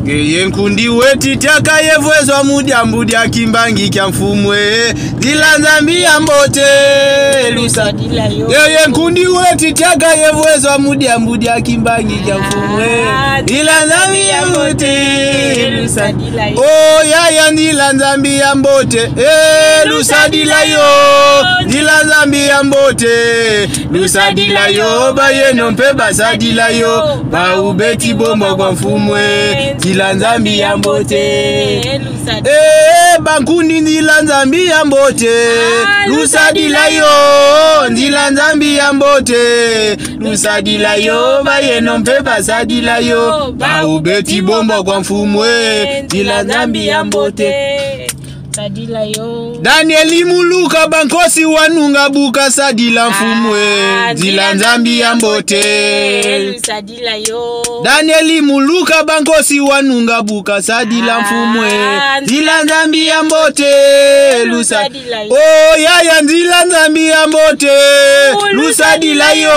Ngeye nkundi weti tiaka yevwezwa mudyambu dya kimbangi kya mfumwe ndila nzambi ya mbote lusa yeye nkundi weti tiaka yevwezwa mudyambu dya kimbangi kya mfumwe ndila nzambi ya mbote lusa o yaya ndila nzambi ya mbote e lusadila yo ndila nzambi ya mbote lusadila yo bayeno mpe basadila yo baubeti bomba kwa mfumwe ndila nzambi ya mbote e bankundi ndila nzambi ya mbote lusadila yo ndila nzambi ya mbote lusadila yo bayeno mpe basadila yo baubeti bomba kwa mfumwe ndila nzambi ya mbote. Sadila yo. Danieli muluka bankosi wanunga buka sadila mfumwe ndila nzambi ya mbote. Sadila yo. Danieli muluka bankosi wanunga buka sadila mfumwe ndila nzambi ya mbote lusa o yaya ndila nzambi ya mbote lusadila yo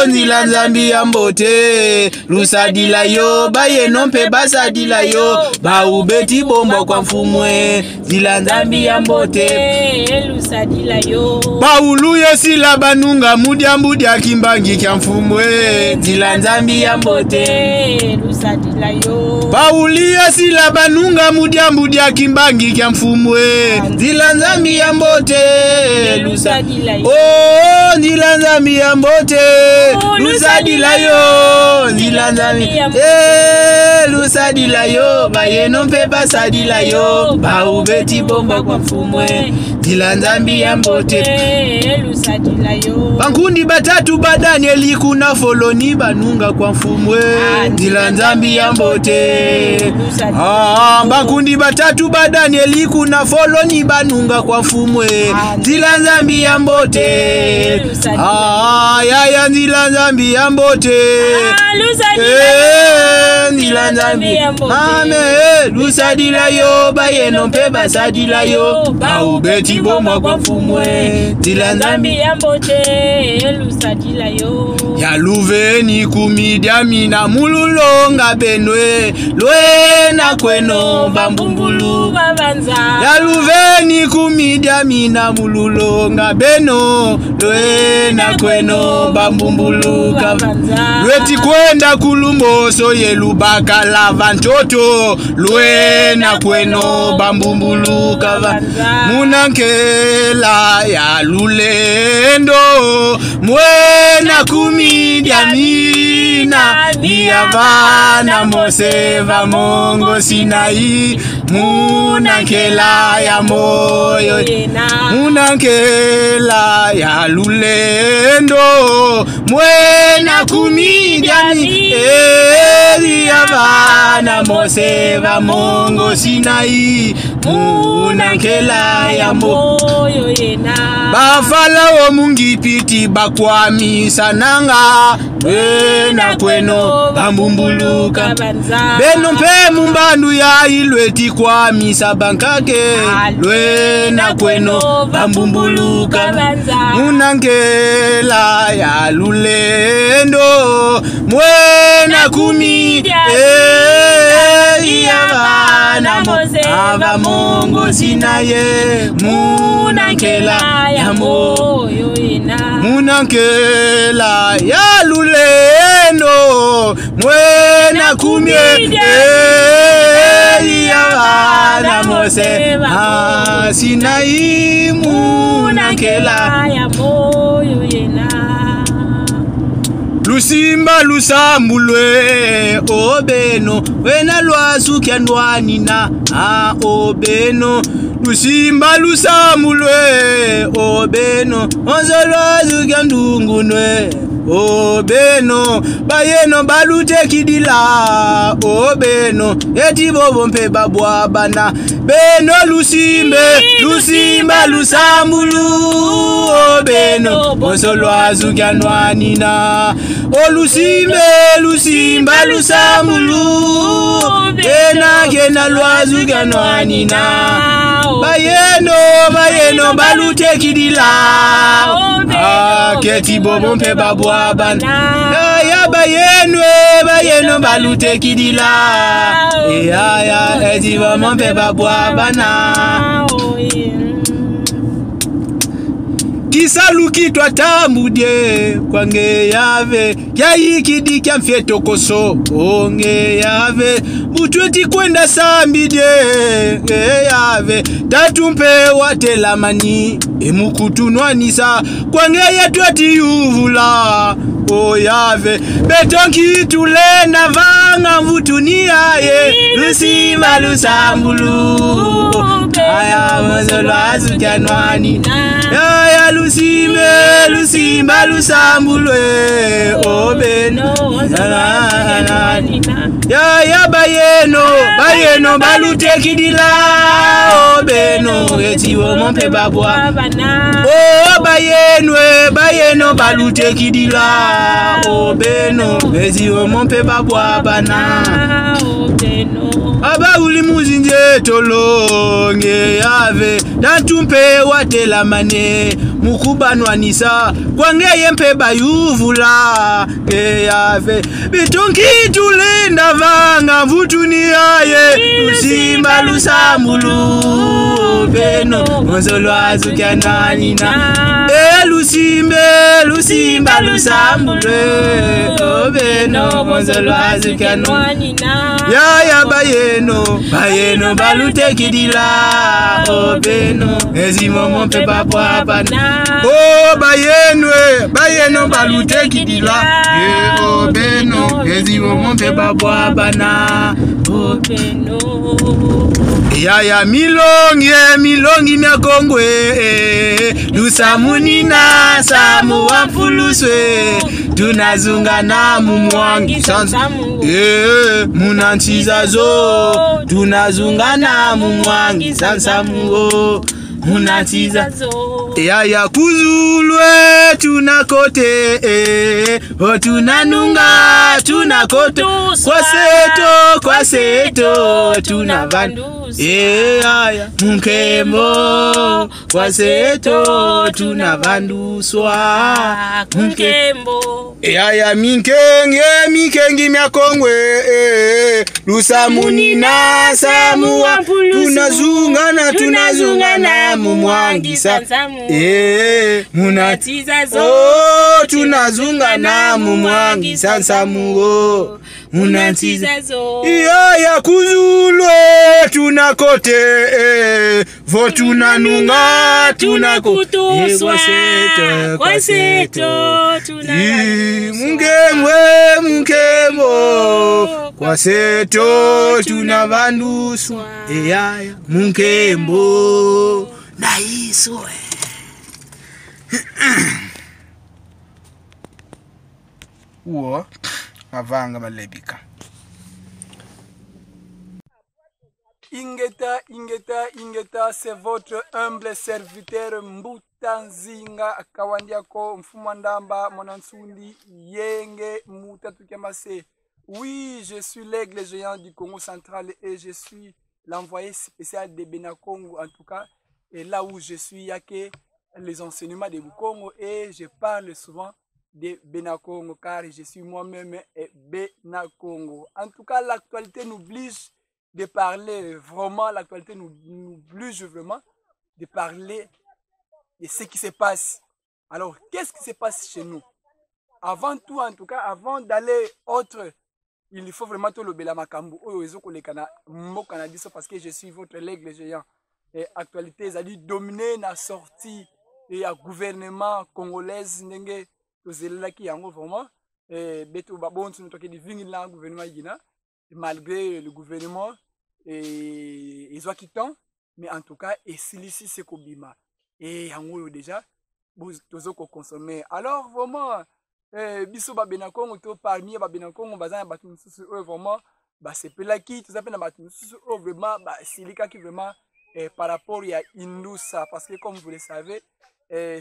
ndila nzambi ya mbote lusadila yo bayeno mpe basadila yo baubeti bombo kwa mfumwe ndila nzambi ya mbote. Lusadila yo. Paulu yesila banunga mudyambu dya kimbangi kya mfumwe ndila nzambi ya mbote. Lusadila yo. Pauli yesila banunga mudyambu dya kimbangi kya mfumwe ndila nzambi ya mbote lusa oh ndila nzambi ya mbote lusadila yo ndila nzambi eh lusadila yo bayeno mpe basadila yo baubeti bomba kwa mfumwe ndila nzambi ya mbote. Lusadila yo. Bankundi batatu ba Danieli kuna foloni banunga kwa mfumwe ndila nzambi ya mbote. Ah, bankundi batatu ba Danieli kuna foloni banunga kwa mfumwe ndila nzambi ya mbote. Ah, yaya ndila nzambi ya mbote. Eh, ndila nzambi ame lusadila yo bayeno mpe basadila yo baubeti bomwa kwa mfumwe ndila nzambi ya mbote. Lusadila yo. Ya luveni kumidyamina mululonga benwe lwena kweno bambumbulu babanza. Ya luveni kumidyamina mululonga beno lwena kweno bambumbulu lweti kwenda kulumboso yelubakala vantoto lwena kweno bambumbulu munankela ya lulendo mwena kumidyamina iyavana mose vamongo Sinai munankela ya moyo munankela ya lulendo mwena kumidyami iyavana mose vamongo Sinai munankela ya moyo yena. Bafalao mungipiti bakwamisa nanga lwena kweno bambumbuluka beno mpe mumbandu ya ilweti kwamisa bankake lwena kweno bambumbuluka munankela ya lulendo mwena kumi iyavana ava mongo sinaye munankela ya moyo yena. Munankela ya lulendo mwena kumye iyavana mose Sinai munankela ya moyo yena. Lusimba lusambulwe obeno wena lwasukya ndwanina a obeno lusimba lusambulwe obeno onzo lwasukya ndungunwe obeno bayeno balutekidila obeno eti bobo mpe babwabana beno lusimbe lusimba lusambulu Obeno bonsolwazukyanwanina olusimbe lusimba lusambulu enakena lwazukyanwanina bayeno bayeno balutekidila aketi bobo mpe babwabana ya bayeno bayeno balutekidila eyaya eti bobo mpe babwabana kisaluki twatambudye kwange yave kyayikidi kya mfyetokoso onge yave butweti kwenda sambidye yave tatumpe watelamani emukutunwanisa kwange yetweti yuvula oyave betonkitulenda vanga mvutuniaye lusima lusambulu aya mozolwazukyanwani aya lusime lusimba lusambulwe obeno yaya bayeno bayeno balutekidila obeno etiwo mompe babwa o bayenwe bayeno balutekidila obeno etiwo mompe babwa bana aba uli muzinje tolonge yave natumpe watelamane mukubanwanisa kwange yempe bayuvula ngeyave bitunkitulinda vanga mvutuniaye lusimba lusambulu beno monzolwazukyananina e lusimbe lusimba lusambulwe obeno monzolwazukyanwanina yaya bayeno bayeno balutekidila obeno ezimomo mpe babwabana o bayenwe bayeno balutekidila e obeno ezimomo mpe babwabana obeno yaya milongi e milongi mya kongwe e, lusamunina samu wa mfuluswe tunazungana mumwangi Sansamu. e, munantizazo tunazungana mumwangi sansamu o munantiza yaya kuzulwe tunakote eh, o tunanunga tunakote kwaseto kwaseto tunavandu yaya munkembo kwaseto tunavanduswa munke Nkembo yaya minkenge mikengi myakongwe eh, lusamunina samuwa tunazungana tunazungana mumwangisa eh, muna Oh, tunazungana mumwangisa nsamuo munantiza iyaya kuzulwe tunakote eh, vo tunanunga tunako Tunakutuswa, Eh, kwaseto, kwaseto, Ii, mungemwe munkembo kwaseto tunavanduswa eyaya munkembo naiswe uwo mavanga malebika Ingeta, Ingeta, Ingeta, c'est votre humble serviteur Mbuta Nzinga Kawandiako Mfumandamba Monansundi Yenge Muta Tukemase. Oui, je suis l'aigle géant du Congo central et je suis l'envoyé spécial de Benakongo en tout cas. Et là où je suis, il y a que les enseignements de Bukongo et je parle souvent de Benakongo car je suis moi-même Benakongo. En tout cas, l'actualité nous oblige de parler vraiment, l'actualité nous, nous oblige vraiment de parler de ce qui se passe. Alors, qu'est-ce qui se passe chez nous? Avant tout, en tout cas, avant d'aller autre, il faut vraiment tolobela makambo oyo ezokoleka na mboka na biso parce que je suis votre l'aigle géant. Et actualité ezali dominer na sortie ya gouvernement congolaise ndenge tozelelaki yango vraiment et beto babonso tokedi vingi na gouvernement yina malgré le gouvernement et ezwaki temps, mais en tout cas esilisi se kobima et yango oyo déjà tozo kokonsommer. Alors vraiment biso babena Congo to parmi babena Congo baza na bato mosusu oyo vraiment basepelaki, toza mpe na bato mosusu oyo vraiment basilikaki vraiment par rapport ya Indusa, parce que comme vous le savez,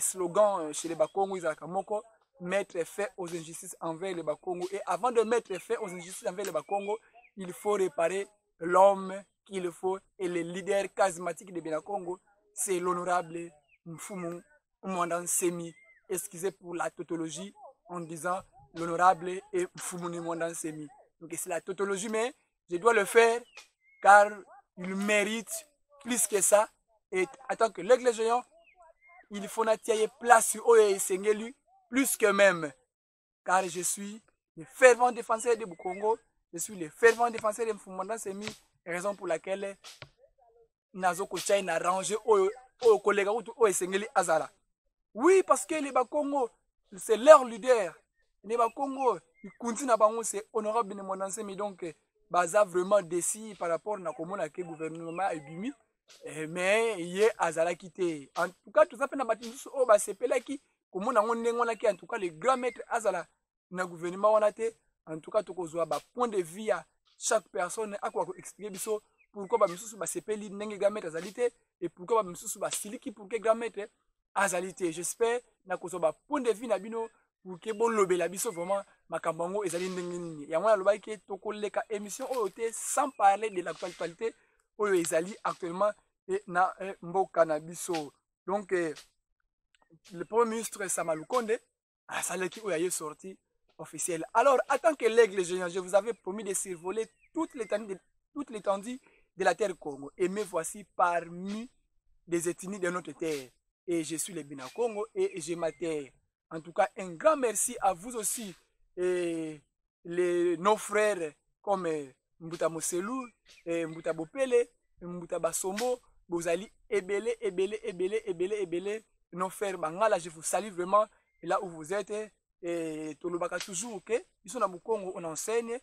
Slogan chez les Bakongo ezalaka moko: mettre fin aux injustices envers les Bakongo. Et avant de mettre fin aux injustices envers les Bakongo, il faut réparer l'homme qu'il faut, et le leader charismatique de Bena Congo, c'est l'honorable Mfumu Mwanda Nsemi. Excusez pour la tautologie en disant l'honorable et Mfumu Mwanda Nsemi. Donc c'est la tautologie, mais je dois le faire car il mérite plus que ça. Et en tant que l'aigle géant, il faut natia place oyo esengeli plus que même. Car je suis le fervent défenseur de Bukongo, je suis le fervent défenseur de Mfumu Mwanda Nsemi, raison pour laquelle nazo kotia na rang oyo oyo koleka kutu oyo esengeli azala. Oui, parce que les Bakongo, c'est leur leader. Les Bakongo, ikundi na bango, c'est honorable Mwanda Nsemi. Donc baza vraiment déçus par rapport na komona ke gouvernement ebimi, mais ye azalaki te. En tout cas, toza mpe na bato mosusu oyo basepelaki komona yango ndenge wana ke en tout cas le grand maître azala na gouvernement wana te. En tout cas, tokozwa bapoint de vue ya chaque personne, akoka koexpliquer biso pourquoi bamisusu basepeli ndenge grand maître azali te et pourquoi bamisusu basiliki pour que grand maître azali te. J'espère nakozwa bapoint de vue na bino pour que bolobela biso vraiment makambo yango ezali ndenge nini. Yango nalobaki ke tokoleka émission oyo te sans parler de l'actualité oyo ezali actuellement na mboka na biso. Donc le premier ministre Sama Lukonde asalaki oyo aye sortie officielle. Alors, en tant que l'aigle géant, je vous avais promis de survoler toute l'étendue de la terre Congo, et me voici parmi des ethnies de notre terre, et je suis le Bena Congo et je ma terre. En tout cas, un grand merci à vous aussi et nos frères comme Mbuta Moselu, et Mbuta Bopele, Mbuta Basombo, bozali ebele, ebele, ebele, ebele, ebele. Nos frères Bangala, je vous salue vraiment là où vous êtes. Et tolobaka toujours que biso na Bukongo, on enseigne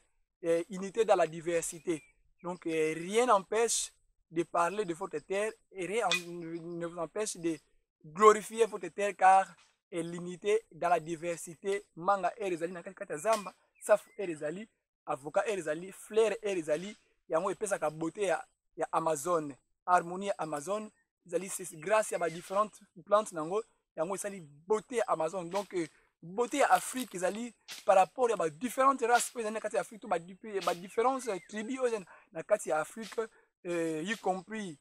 unité dans la diversité. Donc rien n'empêche de parler de votre terre et rien ne vous empêche de glorifier votre terre, car l'unité dans la diversité. Manga ere ezali na kati ya zamba, safu ere ezali, avocat ere ezali, fleur ere ezali, yango epesaka beauté ya Amazone. Harmonie ya Amazone ezali grâce ya badifférentes plantes nango, yango esali beauté ya Amazone. Donc beauté ya Afrique ezali par rapport ya badifférentes races oyo ezali na kati ya Afrique to badifférentes tribus oyo ezali na kati ya Afrique, y compris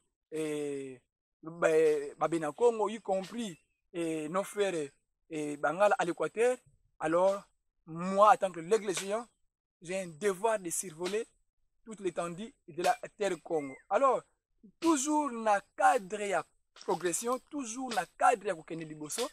babena Congo, y compris nos frères Bangala à l'Équateur. Alors moi, en tant que l'aigle géant, j'ai un devoir de survoler toute l'étendue de la terre Congo. Alors, toujours na cadre ya progression, toujours na cadre ya kokende liboso,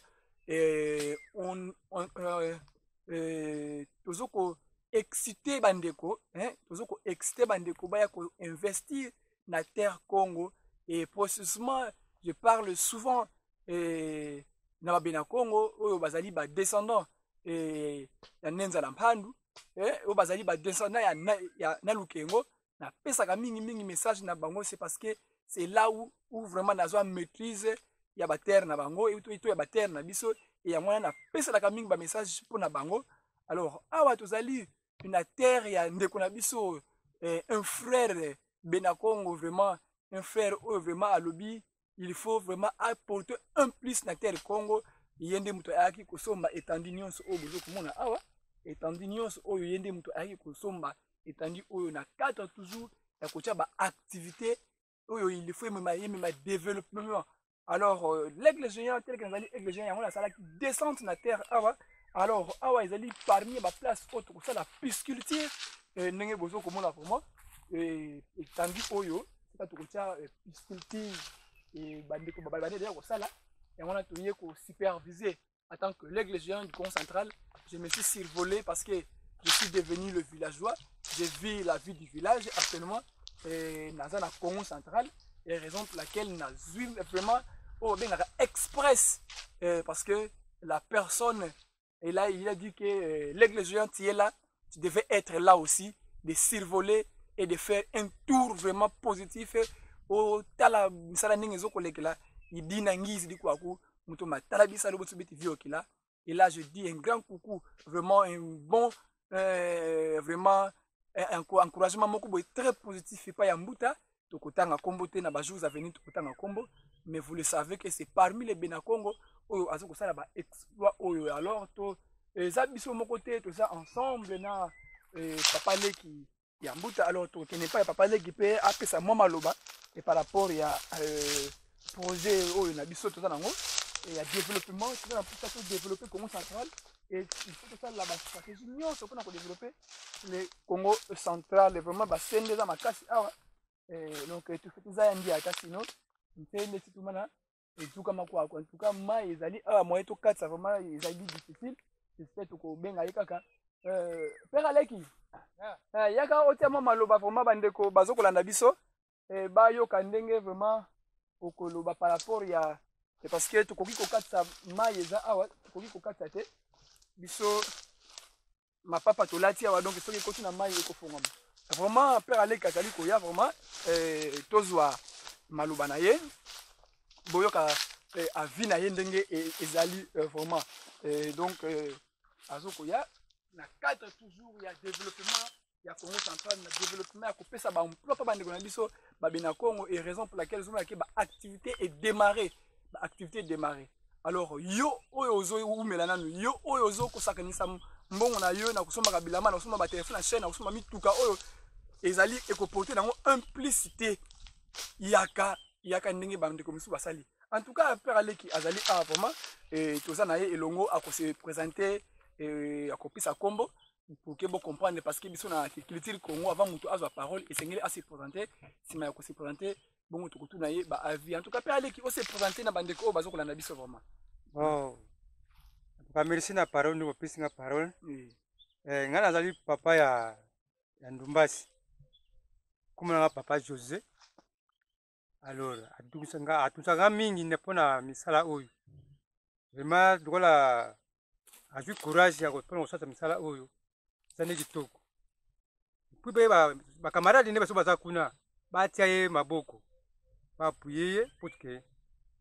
tozo koexciter bandeko, hein, tozo koexciter bandeko baya koinvestir na terre Congo. Et précisément, je parle souvent na babena Congo oyo bazali badescendant ya Nenzala Mpandu, oyo bazali badescendant ya na Lukengo. Napesaka mingimingi message na bango, c'est parce que c'est là où vraiment nazwa maîtrise ya baterre na bango to ya baterre na biso, e yango wana napesalaka mingi bamessage mpo na bango. Alors awa tozali na terre ya ndeko na biso, un frère Bena Congo, vraiment un frère oyo vraiment alobi il faut vraiment apporter un plus na terre Congo. Ye nde moto ayaki kosomba etandi nyonso oyo bozo komona awa, etandi nyonso oyo, ye nde moto ayaki kosomba etandi oyo na cadre toujours ya kotia baactivité oyo il faut emema, emema développement. Alors l'aigle géant tel que nazali aigle géant, yango nasalaki descente na terre awa. Alors awa ezali parmi baplace oyo tokosala pisciculture, ndenge bozo komona vraiment etandi oyo sika tokotia pisciculture. Bandeko babandi deja kosala yango wana, toye kosuperviser. En tant que l'aigle géant du Congo central, je me suis survolé parce que je suis devenu le villageois, je vis la vie du village actuellement naza na Congo central, et raison pour laquelle nazwi vraiment oyo babengaka express, parce que la personne, et là il a dit que l'aigle géant, tu es là, tu devais être là aussi, de survoler et de faire un tour vraiment positif, otala misala ndenge ezokolekela idi na ngizi dikwaku moto matala bisalo boso beti viokila. Et là, je dis un grand coucou, vraiment un bon vraiment un encouragement moko boye très positif epai ya mbuta. Tokotanga kombo te na bajours à venir, tokotanga kombo, mais vous le savez que c'est parmi les Bena Congo. Oyo azo kosala ba exploit oyo. Alors to eza biso moko te, toza ensemble na papa leki ya Mbuta. Alors tokende epai ya papa leki mpe apesa mwa maloba e par rapport ya projet oyo na biso toza nango ya développement. Toza na mposa todévelopper Congo Central et il faut tosalela bastratégie nyonso mpona kodévelopper le Congo Central. Vraiment, basende eza makasi awa. Donc toza ya ndi ata sino mpe ndeti tumana etukama kwako. En tout cas, mai ezali awa, moyen tokatisa vraiment ezali difficile. J'espère tokobenga ye kaka. Père aleki, yaka otia mwa maloba. Vraiment, bandeko bazokolanda biso, bayoka ndenge vraiment okoloba par rapport ya, parce que tokoki kokatisa mai eza awa, tokoki kokatisa te. Biso mapapa tolati awa, donc soki ekoti na mai ekofongama. Vraiment, père aleki azali koya. Vraiment, tozwa maloba na ye, boyoka avis na ye ndenge ezali vraiment. Donc azokoya na cadre toujours ya développement ya Congo Central, na développement ya kopesa baemploi mpo bandeko na biso babena Congo, et raison pour laquelle ozomonake baactivité edémarré, baactivité edémarré. Alors yo oyo ozowumela nanu, yo oyo ozokosakanisa mbongo na yo na kosombaka bilamba, na kosomba batelefone na chaîne, na kosomba mituka oyo ezali ekoporter nango implicité, yaka, yaka ndenge bandeko mosusu basali. En tout cas, père aleki azali awa. Vraiment, toza na ye elongo, akose présenter, akopesa nkombo pour que bocomprendre, parce que biso na culture Congo, avant moto azwa parole, esengeli ase présenter. Nsima ya kose présenter, bongo tokotuna ye baavis. En tout cas, père aleki, ose présenter na bandeko oyo bazokolanda biso vraiment. Bon, en tout cas, merci na parole nde bopesi nga parole. Oui. Ngai nazali papa ya Ndumbasi, kombo nanga papa José. Alors atungisaka nga mingi nde mpona misala oyo. Vraiment, lokola azwi courage ya mpona kosala misala oyo, eza nde kitoko. Puis mpe bakamarade nde baso baza kuna, batia ye maboko, baapuye ye, po ke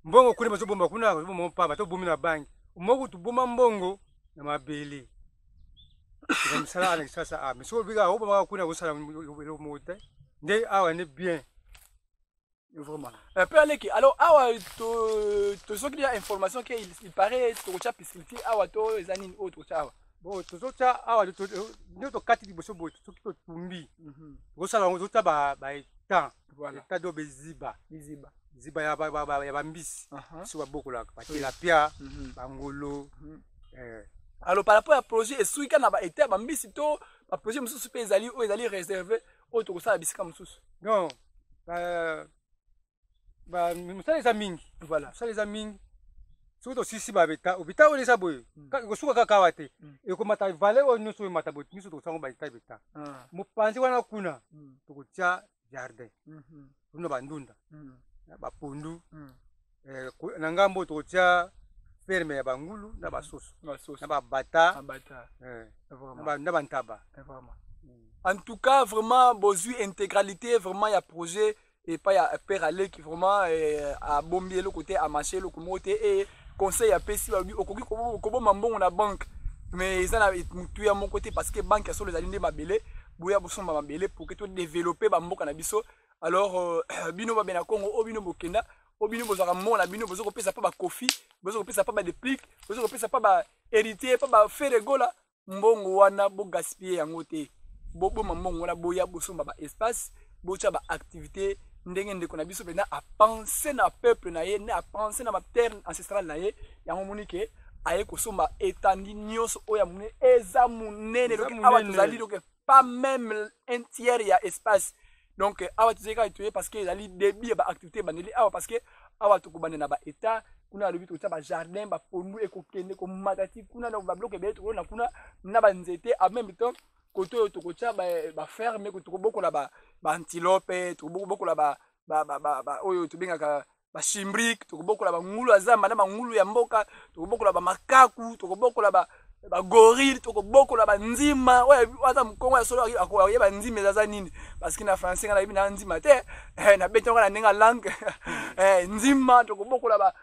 mbongo kuna bazobomba kuna, bazobomba mpamba. Tobomi na banki moko, toboma mbongo na mabele. Eza misala ana Kisasa. Ah, mais soki obika obomaka kuna, kosala eloko moko te. Nde awa nde bien. Vraiment. Père Leki, alors awa to tozoki déjà information que il paraît tokotia piscine awa to eza nini oyo tokotia awa? Bon, tozotya awa nde tokati liboso boye. Soki totumbi, tokosala yango, tozotya baétang. Étang do beziba. Biziba. Ziba ya bambisi so babokolaka batilapia, bangolo. Alors, par rapport ya projet, esuki kaka na baétang ya bambisi to baprojet mosusu mpe ezali oyo ezali réservé, oyo tokosala bisika mosusu? Non, mosala eza mingi. Mosala eza mingi. Soki tosisi babeta obita oyo eza boye, ekosuka kaka awa te. Ekomata vallée oyo nyonso, oyo emata boye nyonso, tokosango baétang beta. Mopanzi wana kuna, tokotia jardin kuna, bandunda, bapondu. Na ngambo oyo tokotia ferme ya bangulu na basoso na babata na bantaba. En tout cas, vraiment, bozwi intégralité vraiment ya projet epai ya père aleki. Vraiment, abombi eloko te, amarché eloko moko te. E conseil apesi, balobi okoki koboma mbongo na banque, mais eza na motuya moko te, parce que banque ya solo ezali nde mabele. Boya bosomba mabele pour que todévelopper bamboka na biso. Alors bino babena Congo oyo bino bokenda, oyo bino bozwaka mbongo na bino, boza kopesa mpa bakofi, boza kopesa mpa badeplique, boza kopesa mpa bahéritier, mpa baFerre Gola, mbongo wana bogaspiller yango te. Boboma mbongo wana, boya bosomba baespace, botya baactivité ndenge ndeko na biso mpenza apense na peuple na ye, nde apense na baterre ancestrale na ye. Yango moni ke aye kosomba etandi nyonso oyo ya monene, eza monene. Donc awa tozali, donc pas même un tiers ya espace. Donc awa tozali kaka toye parce que ezali début ya baactivité ebandeli awa, parce que awa tokobanda na baétang kuna. Alobi tokotia bajardin, bapondu ekokende komata ti kuna. Donc babiloko ebele tokolona kuna na banzete. En même temps, kote oyo tokotia baferme, tokobokola baantilope, tokobokola oyo tobengaka bachimbrique, tokobokola bangulu ya zamba na bangulu ya mboka, tokobokola bamakaku, tokobokola bagorille, tokobokola banzima. Oyo aza mokongo ya solo akoyeba nzima eza nini, parce que na français nga nayebi na nzima te, nabeti yango na ndenge ya langue nzima. Tokobokola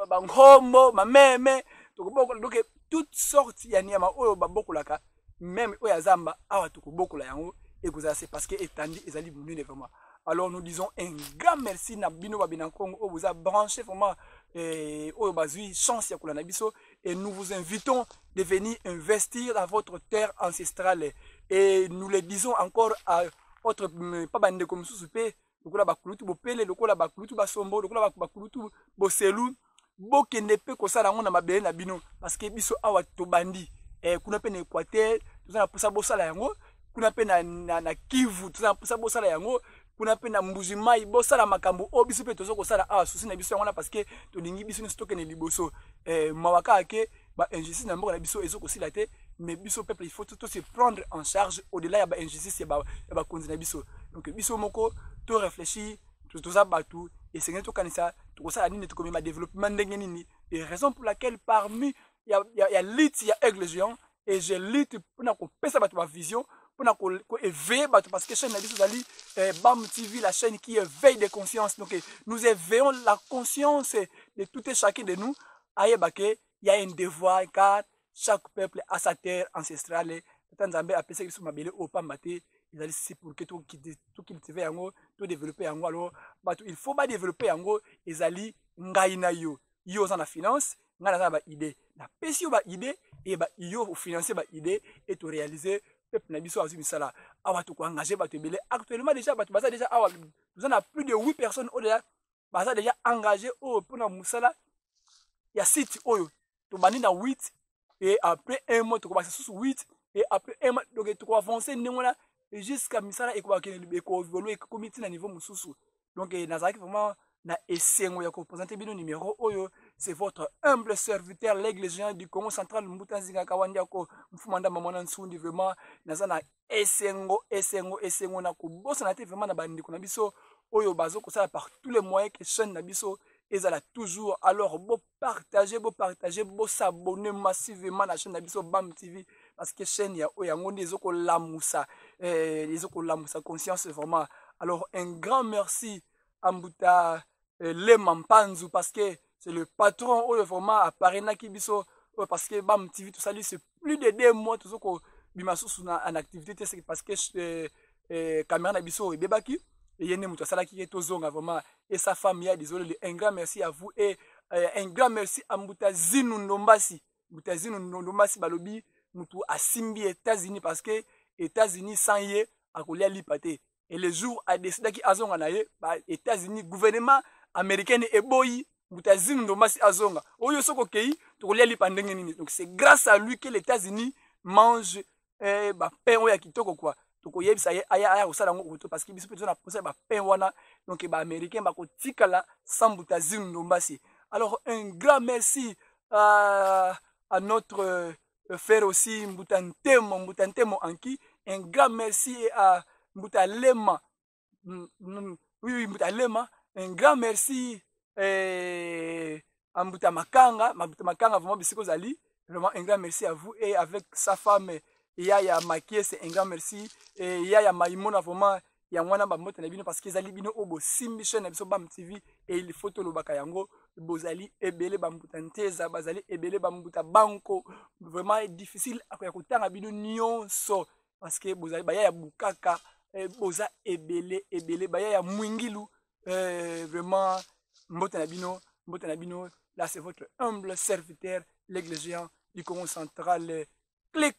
bankombo, mameme, tokobokola donc toute sorte ya nyama oyo babokolaka, même oyo ya zamba awa tokobokola yango. Ekozala, c'est parce que etandi ezali monene vraiment. Alors nous disons un grand merci na bino babena Congo oyo boza branché vraiment. oyo bazwi chance ya kolanda biso. Et nous vous invitons de venir investir dans votre terre ancestrale. Et nous le disons encore à autre pa bandeko mosusu mpe, lokola bakulutu Bopele, lokola bakulutu Basombo, lokola bakulutu Boselu, bokende mpe kosala yango na mabele na bino, parce que biso awa tobandi. Kuna mpe na Équateur toza na mposa bosala yango, kuna mpe na Kivu toza na mposa bosala yango, kuna mpe na Mbuji Mai bosala makambo oyo biso mpe toza kosala awa. Souci na biso yango wana, parce que tolingi biso nyonso tokende liboso. Mawa kaka ke bainjustice na mboka na biso ezokosila te, mais biso peuple, il faut to se prendre en charge au-delà ya bainjustice ya bakonzi na biso. Donc biso moko to réfléchir, toza bato, esengeli tokanisa tokosala nini, tokomema développement ndenge nini. Et raison pour laquelle parmi ya lutte ya Aigle Géant, et je lutte mpona kopesa bato bavision, mpona koéveiller bato, parce que chaîne na biso ezali BAM TV, la chaîne qui éveille des consciences. Donc nous éveillons la conscience de tout et chacun de nous, ayeba ke y a un devoir, car chaque peuple a sa terre ancestrale. Tata Nzambe apesaki biso mabele oyo pamba te, ezali si pour que tocultive yango, todéveloppe yango. Alors bato il faut badéveloppe yango ezali ngai na yo. Yo oza na finance, ngai naza na baidée, napesi yo baidée e yo ofinance baidée e toréalise. Peuple na biso azwi misala awa, tokoengage bato ebele. Actuellement déjà bato baza déjà awa, toza na plus de 8 personnes oyo déjà baza déjà engagé oyo mpona mosala ya site oyo. Tobandi na 8 et après un mois tokobakisa susu 8 et après un mois, donc tokoavance ndenge wana jusqu'à misala ekobakende, ekoévolue, ekomi ntina niveau mosusu. Donc nazalaki vraiment na esengo ya koprésente bino numéro oyo. C'est votre humble serviteur, l'Aigle Géant du Congo Central, Mbuta Nzinga Kawandiako, Mfuma Ndamba Mwana Nsundi. Vraiment naza na esengo, esengo, esengo na kobosana te vraiment na bandeko na biso oyo bazokosala par tous les moyens que chaîne na biso ezala toujours. Alors bopartage, bopartage, bosabonne massivement na chaîne na biso BAM TV, parce que chaîne ya oyo yango nde ezokolamusa conscience vraiment. Alors un grand merci à Mbuta Lema Mpanzu, parce que c'est le patron oyo vraiment aparenaki biso oyo, parce que BAM TV tosali, c'est plus de 2 mois tozokobima susu na en activité te, c'est parce que caméra na biso ebebaki. Ye nde moto asalaki ye tozonga vraiment, et sa femme ya désolé. Un grand merci à vous et un grand merci à Mbuta Zinu Ndombasi. Mbuta Zinu Ndombasi, balobi mutu asimbi États-Unis, parce que États-Unis sans ye akolia lipa te. Et le jour adécidaki azonga na ye ba États-Unis, gouvernement américaine eboyi Mbuta Zinu Ndombasi azonga. Oyo soki okei, tokolia lipa ndenge nini? Donc c'est grâce à lui que les États-Unis mange bapain oyo ya kitoko quoi. Tokoyebisa ye aya kosala yango koto, parce que biso mpe toza na posa ya bapain wana. Donc baaméricain bakotikala sans Mbuta Zinu Ndombasi. Alors un grand merci à notre frère aussi Mbuta Ntemo, Mbuta Ntemo Anki. Un grand merci à Mbuta Lema, oui, Mbuta Lema. Un grand merci à Mbuta Makanga, Mbuta Makanga, vraiment bisiko ozali, vraiment un grand merci à vous et avec sa femme Yaya Makie, c'est un grand merci. Et Yaya Maimona, vraiment yango wana bambote na bino, parce que ezali bino oyo bosimbi chaîne na biso BAM TV. Et il faut tolobaka yango, bozali ebele, bambuta Nteza bazali ebele, bambuta Banko, vraiment difficile ya kotanga bino nyonso, parce que bozali baya ya Bukaka, boza ebele ebele, baya ya Mwingilu, vraiment mbote na bino, mbote na bino. Là, c'est votre humble serviteur, l'Aigle Géant du Congo Central. Clic.